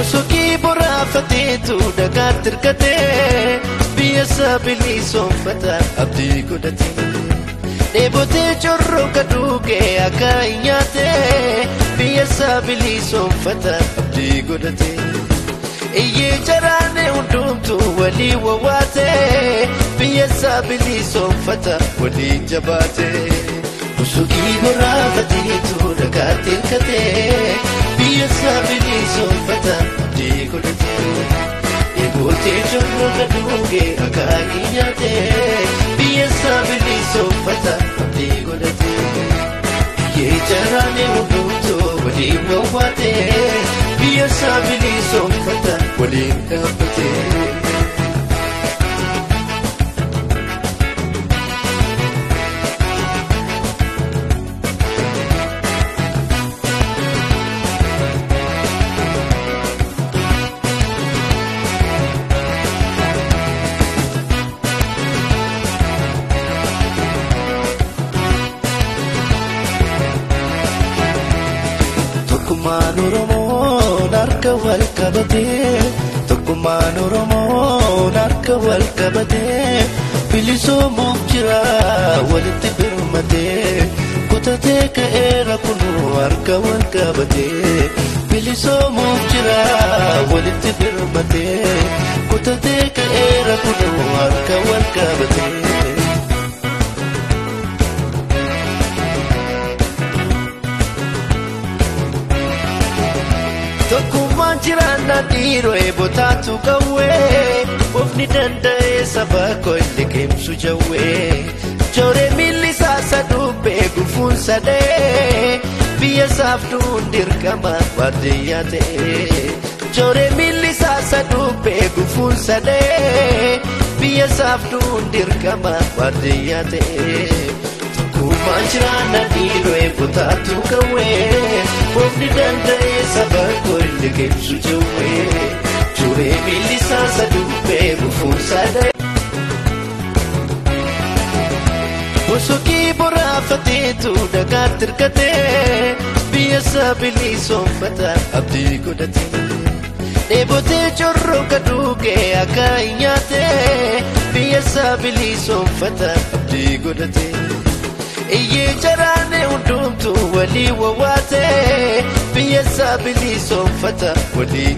Bosokii boraafateetu dhagaatti hirkatee biyya isaa bilisoomfata abdii godhatee. Dheebotee corroqa duugee akka hin nyaatee biyya isaa bilisoomfata abdii godhatee. Iyyee jaraanee hundumtuu walii wawwaatee biyya isaa bilisoomfata walii jabaatee. Bosokii boraafateetu dhagaatti hirkatee biyya isaa bilisoomfata abdii godhatee. Dheebotee corroqa duugee akka hin nyaatee biyya isaa bilisoomfata abdii godhatee. Iyyee jaraanee hundumtuu walii wawwaatee biyya isaa bilisoomfata waliin dhaabbatee. Tokkummaan Oromoon harka wal qabatee, tokkummaan Oromoon harka wal qabatee, bilisoomuuf jira walitti birmatee, kutatee ka'eera kunuu harka wal qabatee, bilisoomuuf jira walitti birmatee, kutatee ka'eera kunuu harka wal qabatee. Tokkummaan jiraannaa dhiiroo eebotaatu qawwee ofni danda'ee saba koo liqimsu jawwee. Jooree miilli isaa sadubbee gufuun sadee biyya isaaf du'uun dirqama waardiyyaa ta'ee. Jooree miilli isaa sadubbee gufuun sadee biyya isaaf du'uun dirqama waardiyyaa ta'ee. Tokkummaan jiraannaa dhiiroo eebotaatu qawwee ofni danda'ee saba koo liqimsu jawwee. Jooree miilli isaa sadubbee gufuun sadee. Bosokii boraafateetu dhagaatti hirkatee biyya isaa bilisoomfata abdii godhatee. Dheebotee corroqa duugee akka hin nyaatee biyya isaa bilisoomfata abdii godhatee. Iyyee jaraanee hundumtuu walii wawwaatee biyya isaa bilisoomfata walii.